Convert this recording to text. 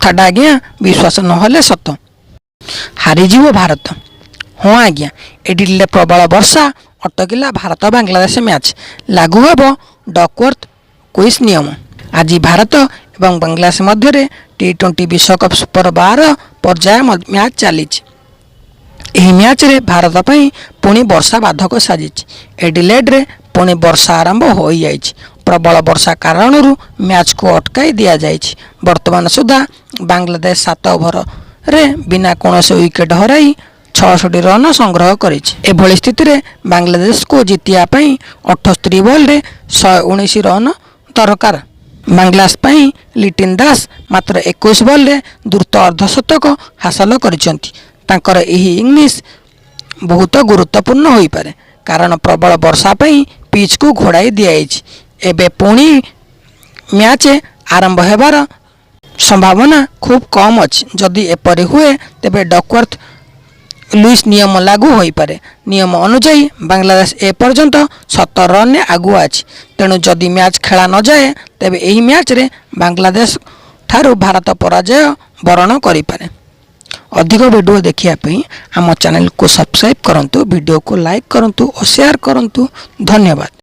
କଥାଟା ଆଜ୍ଞା ବିଶ୍ୱାସ ନହେଲେ ସତ। ହାରିଯିବ ଭାରତ। ହଁ ଆଜ୍ଞା, ଏଡିଲେଡ୍ ପ୍ରବଳ ବର୍ଷା ଅଟକିଲା ଭାରତ ବାଂଲାଦେଶ ମ୍ୟାଚ୍। ଲାଗୁ ହେବ ଡକୱର୍ଥ ଲୁଇସ୍ ନିୟମ। ଆଜି ଭାରତ ଏବଂ ବାଂଲାଦେଶ ମଧ୍ୟରେ ଟି-20 ବିଶ୍ୱକପ୍ ସୁପର 12 ପର୍ଯ୍ୟାୟ ମ୍ୟାଚ୍ ଚାଲିଛି। ଏହି ମ୍ୟାଚ୍ରେ ଭାରତ ପାଇଁ ପୁଣି ବର୍ଷା ବାଧକ ସାଜିଛି। ଏଡିଲେଡ୍ରେ ପୁଣି ବର୍ଷା ଆରମ୍ଭ ହୋଇଯାଇଛି। ପ୍ରବଳ ବର୍ଷା କାରଣରୁ ମ୍ୟାଚ୍କୁ ଅଟକାଇ ଦିଆଯାଇଛି। ବର୍ତ୍ତମାନ ସୁଦ୍ଧା ବାଂଲାଦେଶ 7 ଓଭରରେ ବିନା କୌଣସି ୱିକେଟ୍ ହରାଇ 66 ରନ୍ ସଂଗ୍ରହ କରିଛି। ଏଭଳି ସ୍ଥିତିରେ ବାଂଲାଦେଶକୁ ଜିତିବା ପାଇଁ 78 ବଲ୍ରେ 119 ରନ୍ ଦରକାର। ବାଂଲାଦେଶ ପାଇଁ ଲିଟନ ଦାସ ମାତ୍ର 21 ବଲ୍ରେ ଦ୍ରୁତ ଅର୍ଦ୍ଧଶତକ ହାସଲ କରିଛନ୍ତି। ତାଙ୍କର ଏହି ଇନିଂସ ବହୁତ ଗୁରୁତ୍ୱପୂର୍ଣ୍ଣ ହୋଇପାରେ, କାରଣ ପ୍ରବଳ ବର୍ଷା ପାଇଁ ପିଚ୍କୁ ଘୋଡ଼ାଇ ଦିଆଯାଇଛି। ଏବେ ପୁଣି ମ୍ୟାଚ୍ ଆରମ୍ଭ ହେବାର ସମ୍ଭାବନା ଖୁବ୍ କମ୍ ଅଛି। ଯଦି ଏପରି ହୁଏ, ତେବେ ଡକୱର୍ଥ ଲୁଇସ୍ ନିୟମ ଲାଗୁ ହୋଇପାରେ। ନିୟମ ଅନୁଯାୟୀ ବାଂଲାଦେଶ ଏପର୍ଯ୍ୟନ୍ତ 17 ରନ୍ରେ ଆଗୁଆ ଅଛି। ତେଣୁ ଯଦି ମ୍ୟାଚ୍ ଖେଳା ନଯାଏ, ତେବେ ଏହି ମ୍ୟାଚ୍ରେ ବାଂଲାଦେଶ ଠାରୁ ଭାରତ ପରାଜୟ ବରଣ କରିପାରେ। ଅଧିକ ଭିଡ଼ିଓ ଦେଖିବା ପାଇଁ ଆମ ଚ୍ୟାନେଲକୁ ସବସ୍କ୍ରାଇବ୍ କରନ୍ତୁ, ଭିଡ଼ିଓକୁ ଲାଇକ୍ କରନ୍ତୁ ଓ ସେୟାର କରନ୍ତୁ। ଧନ୍ୟବାଦ।